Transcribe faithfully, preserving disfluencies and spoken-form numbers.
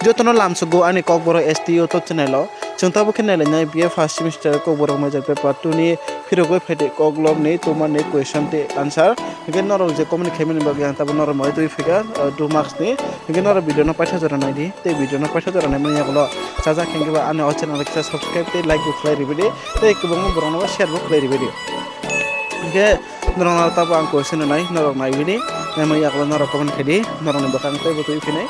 Jotono lamsugo ani Kokborok S T YouTube channel o. Chwng tabuk khe nailainai B A first semester Kokborok major paper two ni phirogwi phaidi koklopni twmani question tei answer. Hwnkhe norok je comment khaimani bagwi ang tabuk norok moi twi phika, uh, two marks ni. Hwnkhe norok video no paitha jora naidi. Tei video no paitha jora naimani yagulo chajak hwnkhe ba ani o channel kisa subscribe tei like bo khlai ribidi. Tei kwbangma borokno bo share bo khlai ribidi. Hwnkhe norok no tabuk ang question nai, norok naibidi. Naimani yagulo norok comment khaidi. Norokni bwkhang tei bo twi phinai.